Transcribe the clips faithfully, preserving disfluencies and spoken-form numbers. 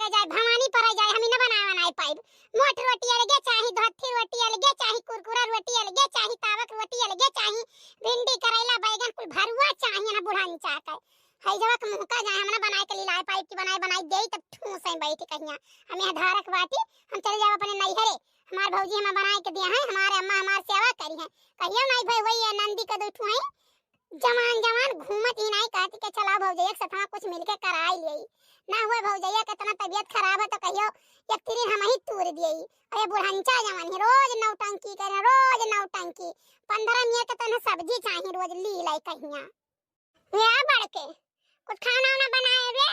जाए, भवानी परे जाए, हम ई ना बनाए बनाए पाइब। मोट रोटी अलगे चाही, धोथी रोटी अलगे चाही, कुरकुरा रोटी अलगे चाही, तावक रोटी अलगे चाही, भिंडी, करैला, बैगन कुल भरुआ चाही ना बुढ़ानी चाह के। हई जवा के मुँह का जाए, हम ना बनाए के लिलाए पाइब कि बनाए बनाए देई तब ठूस है बैठ कहिया। हम यहाँ धारक बाटी, हम चले जाब अपने नैहरे। हमार भौजी हमें बनाए के दिया है, हमारे अम्मा हमार सेवा करी है। कहियो नहीं भाई वही है नंदी के दो ठू हैं, जवान जवान घूमत ही नहीं कहती के चला भौजैया के सथवा कुछ मिलके कराई लेई। ना हुए भौजैया के इतना तबीयत खराब है तो कहियो एक तिरिन हम ही तूर दिए। अरे बुढ़ंचा जवान ही रोज नौटंकी करे, रोज नौटंकी। पंद्रह मिनट के तने सब्जी चाही रोज ली लाई कहिया। ये बड़के कुछ खाना वाना बनाए रे।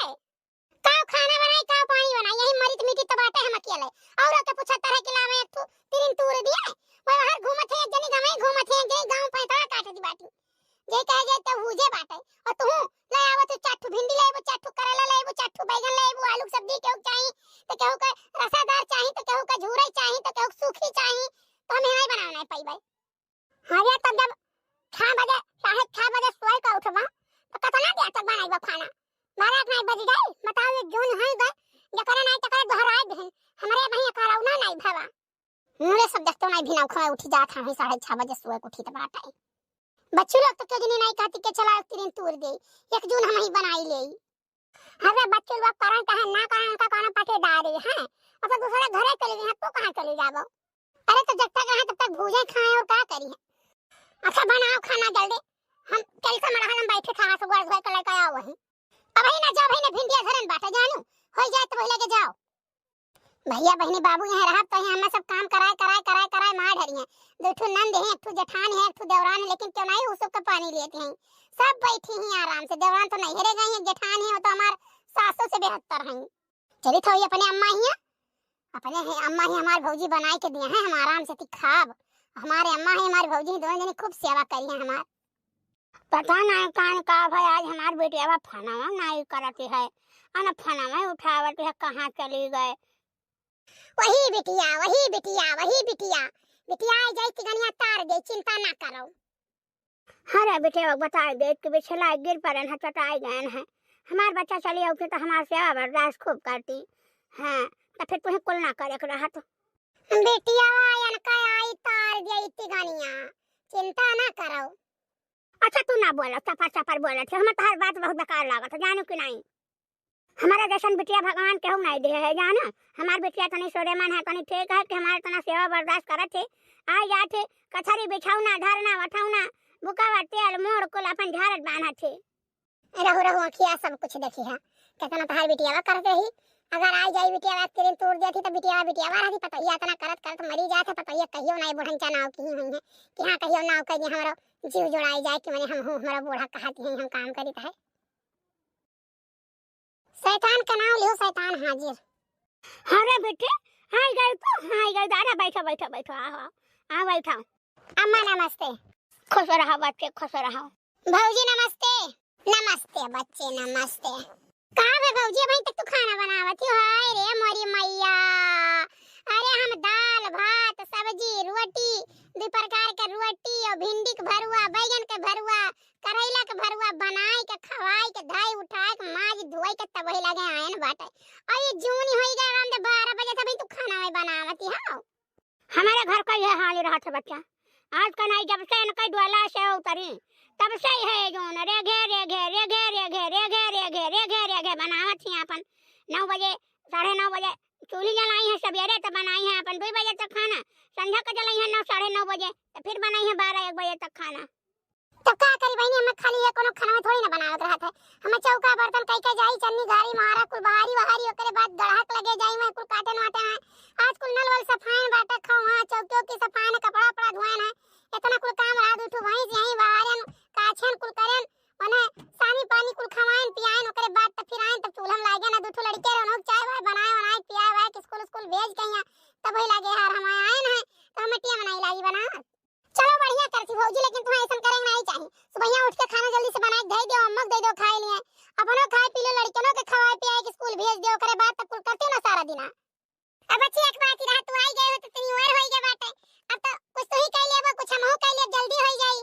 का खाना बनाई, का पानी बनाई, यही मरित मिट्टी तो बाटे हम अकेले। और के पूछा तरह के लावे एक ठू तिरिन तूर दिए। मैं बाहर घूमत है, एक जनी गाँव घूमत है, एक जनी गाँव पैतरा काट दी बाटी। जे कहे जे तो हुजे बाटे। और तू ले आवा तू चार ठू भिंडी लेबू, चार ठू करेला लेबू, चार ठू बैगन लेबू, आलू के सब्जी केहू के चाही, तो केहू के रसादार चाही, तो केहू के झूरे चाही, तो केहू के सूखी चाही, तो हम यहाँ बनावे नहीं पाइबे। हाँ यार, तब जब छह बजे, साढ़े छह बजे सोए का उठबा, तो कितना देर तक बनाइबा खाना? बारह एक नहीं बज जाई, बताओ, ये जून है गए, जकरे नहीं तकरे दोहराए दिन, हमरे भाई करौना नहीं भवा। मुरे सब दस्तो नहीं भिना उठा उठी जात है, साढ़े छह बजे सोए के उठी तो बात है। बच्चू लोग तो क्यों जनी नहीं कहती के चला एक तिरिन तूर दे, एक जून हम ही बनाई ले। अरे बच्चू लोग करन कहे ना करन, उनका कौनो पटेदारी है, अब तो दूसरे घरे चले गए हैं, तू कहाँ चले जाबो? अरे तो जब तक रहे तब तक भूजे खाए और का करी है? अच्छा बनाओ खाना जल्दी, हम चल के मड़हा में बैठे खा से गोड़ धोए के लेके आओ वहीं। अब ही ना जाओ, भाई ना भिंडिया धरन बाटे जानू, हो जाए तो वही लेके जाओ। भैया बहनी बाबू यहाँ रहब तो यहाँ हमें सब काम कराए कराए कराए कराए मार ढरी हैं। दो ठू नंद हैं, एक ठू जेठान है, एक ठू देवरान है, लेकिन क्यों नहीं उ सब का पानी लेते हैं। सब बैठी हैं आराम से, देवरान तो नहीं हेरे गई है, जेठान है वो तो हमार सासू से बेहतर हैं। चली थोड़ी अपने अम्मा हिया, अपने है अम्मा ही हमार भौजी बनाए के दिया है, हम आराम से ती खाब। हमारे अम्मा है, हमारी भौजी ही, दोनों जनी खूब सेवा करी हैं हमार। पता नहीं कान का भाई, आज हमार बेटिया बा फोनवा नहीं करती है, अन फोनवा उठावती है, कहाँ चली गए? वही बिटिया, वही बिटिया, वही बिटिया, बिटिया आ जाई, तिगनिया तार दे, चिंता ना करो। अरे बेटे, वो बताए दे कि बिछला गिर पड़न है, चटाई गए हैं। हमार बच्चा चली आउते तो हमार सेवा बर्दाश्त खूब करती। हाँ, तो फिर तुम्हें कुल ना करे के रहत। बेटिया आयन का आई तार दिया इतनी गनिया, चिंता ना करो। अच्छा तू ना बोलो, चपर चपर बोलत है, हमें तोहार बात बहुत बेकार लागत है, जानू कि नहीं? हमारा जैसन बिटिया भगवान केहू नहीं दे है, जाना। हमार बिटिया तनी सोरेमन है, तनी ठीक है कि हमारे इतना सेवा बर्दाश्त करत है। आ जात है, कथरी बिछौना, धरना, वठौना, बुकावा, तेल, मोड़ कुल अपन झारत बान्हत है। रहू, रहू, अखिया सब कुछ देखी है। कितना तोहार बिटियावा करत रही। अगर आई जाई बिटियावा, एक तिरिन तूर देती तो बिटियावा, बिटियावा रहती, पतोहिया इतना करत करत मरी जात है, पतोहिया कहियो नहीं बुढ़ंचा नाव की हुई है कि हाँ, कहियो नाव कह दी, हमरो जीव जोड़ाई जाए कि मने हम हूँ, हमरो बूढ़ा कहत ही हम काम करित है। शैतान का नाम लियो, शैतान हाजिर। अरे बेटे, हाय गए तो, हाय गए, अरे बैठो, बैठो, बैठो, आओ, आओ, आओ बैठो। अम्मा नमस्ते। खुश रहो बच्चे, खुश रहो। भौजी नमस्ते। नमस्ते बच्चे, नमस्ते। का बे भौजी, अभी तक तू खाना बनावत हो? हाय रे मोरी मैया, अरे हम दाल, भात, सब्जी, रोटी, दू प्रकार के रोटी और भिंडी के भरुआ, बैगन के भरुआ, करैला के भरुआ बनाई के, खवाई के, धाई उठाई के, माज धोई के तब ही लगे आयन बाटे। और ये जून होई गए, राम दे बारह बजे से अभी तू खाना में बनावती हो। हमारे घर का ये हाल रहत है बच्चा। आज का नहीं, जब से इनके डोला से उतरी, तब से ही है जून रेघे, रेघे, रेघे, रेघे बनावत ही अपन। नौ बजे, साढ़े नौ बजे चूल्ही जलाई है, सवेरे तो बनाई है अपन दो बजे तक खाना, संध्या का जलाई है नौ, साढ़े नौ बजे, तो फिर बनाई है बारह, एक बजे तक खाना। तब का करी बहिनी, हमें खाली ये कोनो खाना में थोड़ी ना बनावत रहत है। हमें चौका बर्तन कई के जाई, चन्नी घारी महारा कुल बहारी वहारी, ओकरे बाद गड़हक लगे जाई, वहीं कुल काटन वाटन है। आज कुल नल वल सफाइन बाटे, खौहा चौकी ओकी सफाइन, कपड़ा उपड़ा धोएन है, इतना कुल काम रहा। दू ठो भैंस यहीं बहारन, काछन कुल करेन, ओने सानी पानी कुल खवाएन पियाएन, ओकरे बाद तब फिर आएन, तब चूल्हा में लागेन, दू ठो लड़के रहन, चाय वाय बनाए वनाए पियाए वाए के स्कूल स्कूल भेज के यहाँ तब वही लागे यार हम आएन है, तो हमें टिया बनाई लागी बना। चलो बढ़िया करती भौजी, लेकिन तुम्हें ऐसा करे नहीं चाहिए। सुबहिया उठ के खाना जल्दी से बनाए के धई दियो, अम्मा के दे दो खाए लिए, अपनो खाए पी लो, लड़कनों के खवाए पियाए के स्कूल भेज दियो, ओकरे बाद तब कुल करती ना सारा दिन। अब अच्छी एक बात ही रहा, तू आई गए हो तो तनी और होई गए बाटे, अब तो कुछ तू ही कह लेबो, कुछ हमहू कह लेब, जल्दी होई जाई।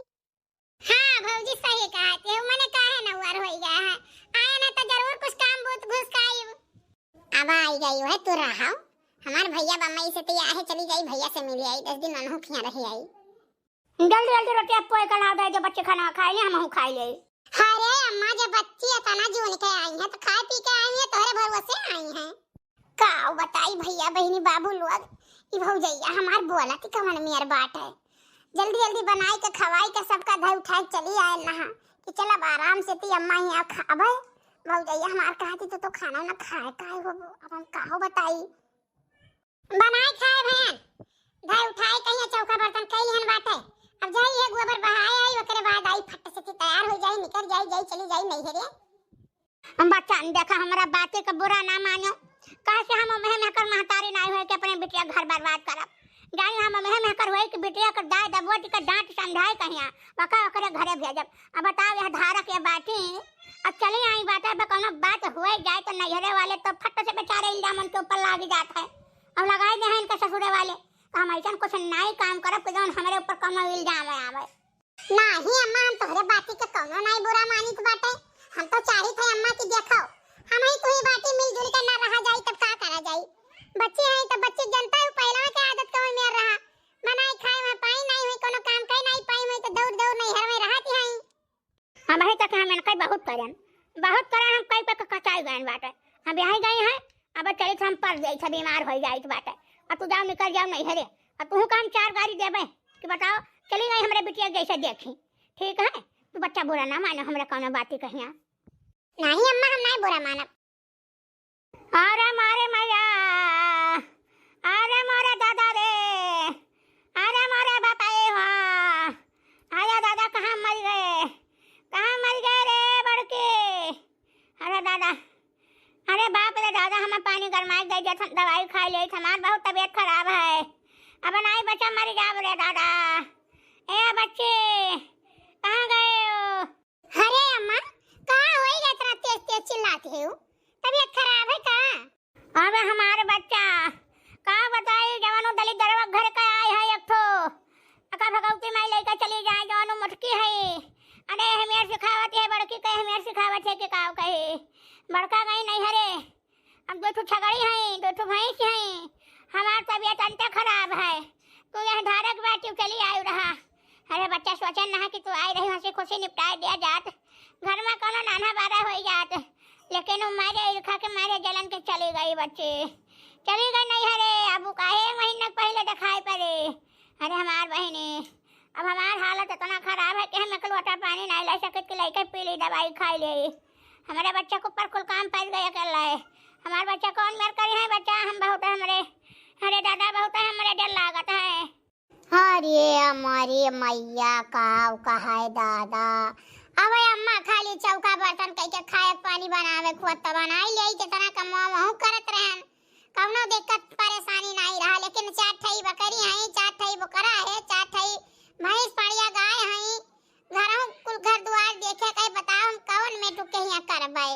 हाँ भौजी सही कहा, तेहू मने काहे ना उआर होई गया है, आए ना तो जरूर कुछ काम बूत घुसकाई। वाह, आई गई है तू रहा। हमार भैया बम्बई से तो आए, चली जाई भैया से मिली आई, दस दिन उनहु खिया रही आई। जल्दी जल्दी रोटी अब पोए का लाओ दे, जो बच्चे खाना खाए ले, हमहू खाए ले। अरे अम्मा, जब बच्ची इतना जून के आई हैं तो खाए पी के आई हैं, तोहरे भरोसे आई हैं। का बताई भैया बहिनी बाबू लोग, ई भौजैया हमार बोलत ही कवन मेर बाटे। जल्दी जल्दी बनाई के खवाई के सबका धर उठाए चली आए नहा कि चल अब आराम से ती अम्मा यहाँ खाबे। भौजैया हमार कहती तू तो खाना ना खाए काहे हो, अब हम काहो बताई। बनाए खाए भैया, धर उठाए कहिया चौका बर्तन कई हन बाटे। अब जाई है गोबर बहाए आई, ओकरे बाद आई फट से ती तैयार हो जाई, निकल जाई, जाई चली जाई नैहरे। हम बच्चा, देखा, हमरा बाते का बुरा ना मानो, काहे से हम ओम्हे मेहकर महतारी नाई होए के अपने बिटिया घर बर्बाद करब। जानी हम ओम्हे मेहकर होए के बिटिया के दाई दबोच के डांट समझाए कहिया, बका ओकरे घरे भेजब। अब बताओ, यह धारक ये बाटी, अब चली आई बाटे, अब कौनो बात हुए जाए तो नैहरे वाले तो फट से बेचारे इल्जाम उनके ऊपर लाग जात है, अब लगाए दे हैं इनके ससुरे वाले। तो हम ऐसन कुछ नाई काम करब कि जौन हमरे ऊपर कौनो इल्जाम आवे। नाही अम्मा, हम तोहरे बाती के कौनो नाही बुरा मानित बाटे। हम तो चाहित है अम्मा कि देखो, हम ही तू ही बाटी मिलजुल के ना रहा जाई, तब का करा जाई? बच्ची है तो बच्ची जनता है, पहलवा के आदत कौन मेर रहा, बनाई खाए वहाँ पाई नाही हुई, कोनो काम करे नाही पाई हुई, तो दौड़ दौड़ नैहर में रहत ही। हम अभी तक हम इनके बहुत करन, बहुत करन, हम कई पे कचाई गए बाटे। हम यहाँ गए हैं, अब चलित हम पर जाइत है, बीमार हो जाइत बाटे। अब तू जाओ, निकल जाओ नैहरे। अब तू का हम चार गारी देबे कि बताओ, चली गई हमरे बिटिया जैसे देखी। ठीक है, तू बच्चा बुरा ना मानो, हमरा कौनो बाती कहिया। नाही अम्मा, हम नाही बुरा मानब। अरे मारे मैया, अरे मोरे दादा रे, अरे मोरे बापा ए हो, अरे दादा कहाँ मर गए, कहाँ मर गए रे बड़की? अरे दादा, अरे बाप रे दादा, हमें पानी गरमाए दे, जत हम दवाई खाए ले, हमार बहुत तबीयत खराब है। अब नाई बच्चा मर जाब रे दादा। ए बच्चे, कहाँ गए हो? अरे अम्मा, का होई गया इतना तेज तेज चिल्लाते हो? तबीयत खराब है का? अबे हमारे बच्चा, का बताई, जवानो दलित दरवा घर का आए है एक ठो। अका भगवती माई लेके चली जाए, जवानो मोटकी है। अरे हमें सिखावत है बड़की, कहे हमें सिखावत है कि का कहे। बड़का गई नैहरे, अब दो ठो छगड़ी हैं, दो ठो भैंस हैं, हमार तबीयत अंते खराब है। तू यह धारक बाटी चली आयु रहा। अरे बच्चा सोचन ना कि तू आई रही, हंसी खुशी निपटाए दिया जात, घर में कोनो नाना बारा हो जात, लेकिन वो मारे इरखा के मारे जलन के चली गई बच्ची, चली गई नैहरे। अब वो काहे महीना पहले दिखाई पड़े। अरे हमार बहिनी, अब हमार हालत इतना खराब है कि हम एक लोटा पानी नहीं ले सकत कि लइके पी ली, दवाई खाई ले। हमारे बच्चा के ऊपर कुल काम पड़ गया अकेला है। हमार बच्चा कौन मेर करी है बच्चा, हम बहुत है हमरे, अरे दादा बहुत है हमरे डर लागत है। अरे हमारे मैया का कहा है दादा, अब अम्मा खाली चौका बर्तन कह के खाए पानी बनावे खुआ तो बनाई ले, जितना कमवा वहू करत रहन। कौनो दिक्कत परेशानी नाई रहा, लेकिन चार ठई बकरी हई, चार ठई बोकरा है, चार ठई भैंस पड़िया गाय हई, घरहू कुल घर दुआर देखे के बताओ, हम कौन मेटू के हियां करबे?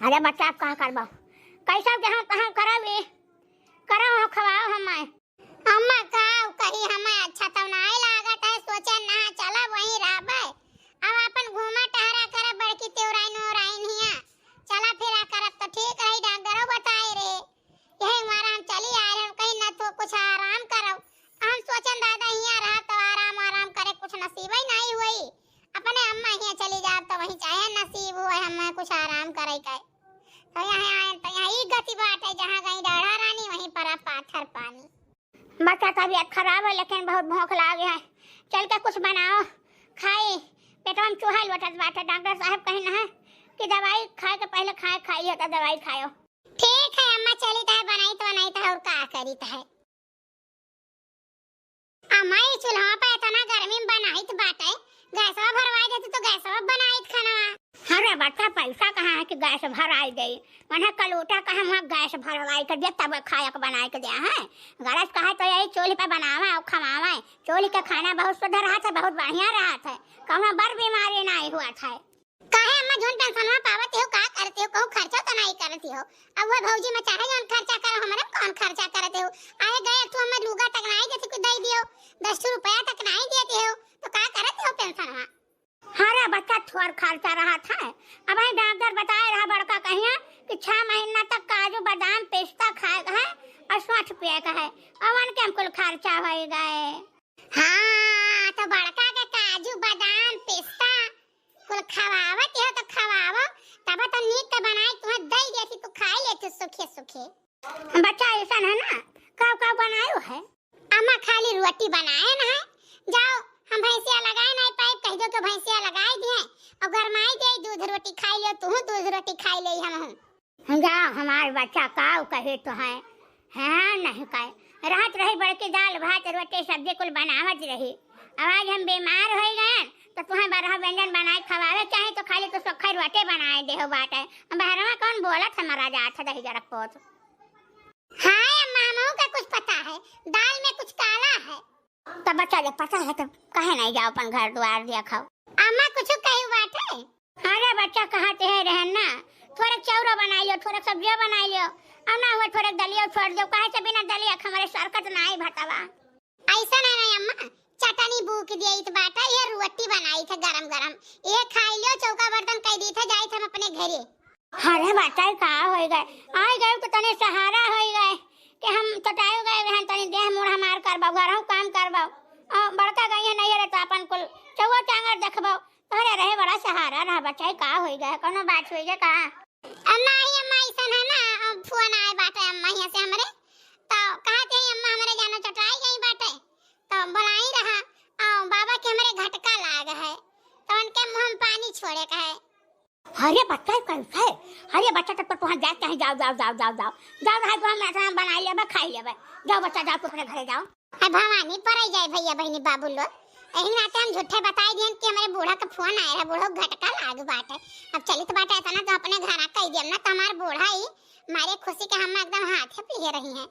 अरे बच्चा, अब का करबो? कैसा जहाँ तहाँ करब, ई करब हो, खवाओ हमें। अम्मा का कही, हमें अच्छा तो नाई लागत है, सोचे ना चला वहीं रहबे। अब अपन घूमा टहरा करब बड़की तेवराइन ओराइन हियां, चला फिरा करब तो ठीक रही, डॉक्टरो बताए रहे। यही मारा हम चली आए रहे, हम कहीं ना तो कुछ आराम करो। हम सोचन दादा हियां रहा तो आराम आराम करे, कुछ नसीब ही नहीं हुई। अपने अम्मा हियां चली जाब तो वहीं चाहे नसीब हुए हमें कुछ आराम करे के। तो यहाँ आए तो यहाँ ई गति बात है, जहाँ गई राधा रानी वहीं पर पाथर पानी। बच्चा तबीयत खराब है लेकिन बहुत भूख लागे है, चल के कुछ बनाओ खाई, पेटवा में चूहा लोटत बाटे। डॉक्टर साहब कहिन है कि दवाई खाए के पहले खाए खाई है तो दवाई खायो। ठीक है अम्मा, चलित है, बनाइत वनाइत है और का करित है। अम्मा, ई चूल्हा पे इतना गर्मी में बनाइत बाटे, गैसवा भरवाई देती तो गैसवा बनाइत खाना। अरे बच्चा, पैसा कहाँ है कि गैस भराई दे? मने कलूटा कहे वहाँ गैस भरवाई के दे, तब खाए के बनाए के दे हैं। गरज कहे तो यही चूल्हे पे बनावे और खवावे। चूल्हे के खाना बहुत शुद्ध रहत है, बहुत बढ़िया रहत है, कौनो बड़ बीमारी नहीं हुअत है। काहे अम्मा, जोन पेंशनवा पावत हो, का करते हो, कहूँ खर्चा तो नहीं करते हो? अब वो भौजी में चाहे जोन खर्चा करो, हमरे में कौन खर्चा करते हो? आए गए तो हमें लुगा तक नहीं जैसे कि दे दियो, दस ठो रुपया तक नहीं देते हो, तो का करते हो पेंशनवा? अरे बच्चा, थोर खर्चा रहत है। अब ही डॉक्टर बताए रहा बड़का कहिया कि छह महीना तक काजू बादाम पिस्ता खाए का है और सौंठ पिए का है, अवन के हम कुल खर्चा होइ गए। हाँ, तो बड़का के काजू, बादाम, पिस्ता कुल खवावत हो तो खवावो, तब तो नीक के बनाई तुहें दई देती, तू खाई लेती सुखे सुखे। बच्चा अइसन है ना, का का बनायो है? अम्मा खाली रोटी बनाए ना है, जाओ हम भैंसिया लगाए नहीं पाइब, कह दो कि भैंसिया लगाए दिए और गरमाई दे दूध रोटी खाई लियो, तू दूध रोटी खाई ले हम हूँ। जाओ हमार बच्चा काऊ कहे तो है, हाँ नहीं कहे। रहत रही बड़की दाल भात रोटी सब्जी कुल बनावत रही। अब आज हम बीमार होइ गए तो तुहें बारह व्यंजन बनाए खवावे चाही तो खाली तू सोखा रोटी बनाए देहो बाटे। बहरवा कौन बोलत हमारा जात है दही जरा पोत। हाँ अम्मा, हमहू का कुछ पता है, दाल में कुछ काला है। तब बच्चा जब पता है तब काहे नहीं जाओ अपन घर द्वार दिया खाओ। अम्मा कुछ कहू बाटे? अरे बच्चा कहत है रहन ना, थोड़े चौरो बनाई लियो, थोड़े सब्जियो बनाई लियो, और ना हुआ थोड़े दलियो छोड़ दियो, काहे से बिना दलिया के हमारे सरकत ना आई भतवा। अइसन है ना अम्मा, चटनी बूक दिया इत बाटे, ये रोटी बनाई थे गरम गरम, ये खाई लियो, चौका बर्तन कह दी थे, जाई थे हम अपने घरे। अरे बच्चा का होइ गए, आई गए तो तने सहारा होइ गए कि हम चटाई गए रहन, तनी देह मुड़ हमार करबो, घरहू काम करबो, और बड़का गई है नहीं रे तो अपन कुल चौवा चांगर देखबो, तोहरे रहे बड़ा सहारा रहा बच्चा, का होइ गए, कोनो बात होइ गए का? अ, नाही अम्मा, अइसन है ना, अ, फोन आए बाटे अम्मा हियाँ से हमरे, तो कहत है अम्मा हमरे जानो चटाई गई बाटे, तो बोलाई रहा, अ, बाबा के हमरे घटका लाग है, तो उनके मुँह में पानी छोड़े का है। अरे बच्चा, कैसे? अरे बच्चा, तब तो तुहाँ जाए चाहे जाओ, जाओ, जाओ, जाओ, जाओ, जाओ, रहा तो हम अपना बनाई लेबे, खाई लेबे, जाओ बच्चा, जाओ, तू अपने घरे जाओ। अरे भवानी पड़े जाए भैया बहिनी बाबू लोग, यही नाते हम झूठे बताई दियन कि हमरे बूढ़ा के फोन आए रहा, बूढ़ो घटका लाग बाटे। अब चलित बाटे इतना तो अपने घर आ कह दियम ना, तो हमार बूढ़ा ही मारे खुशी के हम एकदम हाथे पीहे रही हैं।